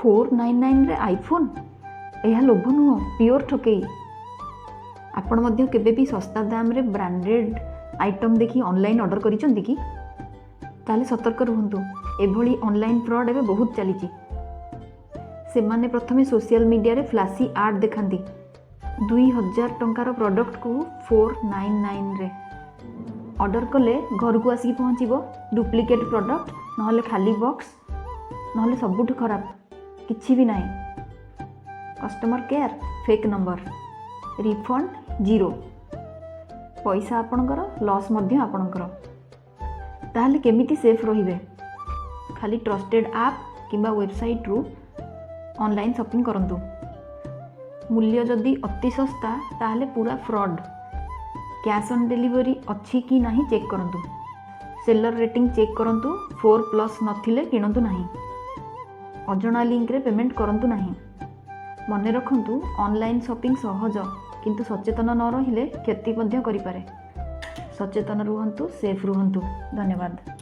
499ରେ iPhone? ଏହା ଲୋଭ ନୁହଁ, ପିଓର ଠକେଇ। ଆପଣ ମଧ୍ୟ କେବେ ବି ଶସ୍ତା ଦାମରେ ବ୍ରାଣ୍ଡେଡ଼ ଆଇଟମ୍ ଦେଖି ଅନଲାଇନ୍ ଅର୍ଡ଼ର କରିଛନ୍ତି କି? ତାହେଲେ ସତର୍କ ରୁହନ୍ତୁ। ଏଭଳି ଅନଲାଇନ୍ ଫ୍ରଡ଼୍ ଏବେ ବହୁତ ଚାଲିଛି। ସେମାନେ ପ୍ରଥମେ ସୋସିଆଲ ମିଡ଼ିଆରେ ଫ୍ଲାସି ଆଡ଼୍ ଦେଖାନ୍ତି। 2000 ଟଙ୍କାର ପ୍ରଡ଼କ୍ଟକୁ 499ରେ ଅର୍ଡ଼ର କଲେ ଘରକୁ ଆସିକି ପହଞ୍ଚିବ ଡୁପ୍ଲିକେଟ୍ ପ୍ରଡ଼କ୍ଟ, ନହେଲେ ଖାଲି ବକ୍ସ, ନହେଲେ ସବୁଠୁ ଖରାପ, କିଛି ବି ନାହିଁ। Customer care fake number, refund zero। ପଇସା ଆପଣଙ୍କର, ଲସ୍ ମଧ୍ୟ ଆପଣଙ୍କର। ତାହେଲେ କେମିତି ସେଫ୍ ରହିବେ? ଖାଲି ଟ୍ରଷ୍ଟେଡ଼ ଆପ୍ କିମ୍ବା ୱେବସାଇଟ୍ରୁ ଅନଲାଇନ୍ ସପିଂ କରନ୍ତୁ। ମୂଲ୍ୟ ଯଦି ଅତି ଶସ୍ତା, ତାହେଲେ ପୁରା ଫ୍ରଡ଼୍। କ୍ୟାସ୍ ଅନ୍ ଡେଲିଭରି ଅଛି କି ନାହିଁ ଚେକ୍ କରନ୍ତୁ। ସେଲର ରେଟିଂ ଚେକ୍ କରନ୍ତୁ। 4+ ନଥିଲେ କିଣନ୍ତୁ ନାହିଁ। ଅଜଣା ଲିଙ୍କରେ ପେମେଣ୍ଟ କରନ୍ତୁ ନାହିଁ। ମନେ ରଖନ୍ତୁ, ଅନଲାଇନ୍ ସପିଂ ସହଜ, କିନ୍ତୁ ସଚେତନ ନ ରହିଲେ କ୍ଷତି ମଧ୍ୟ କରିପାରେ। ସଚେତନ ରୁହନ୍ତୁ, ସେଫ୍ ରୁହନ୍ତୁ। ଧନ୍ୟବାଦ।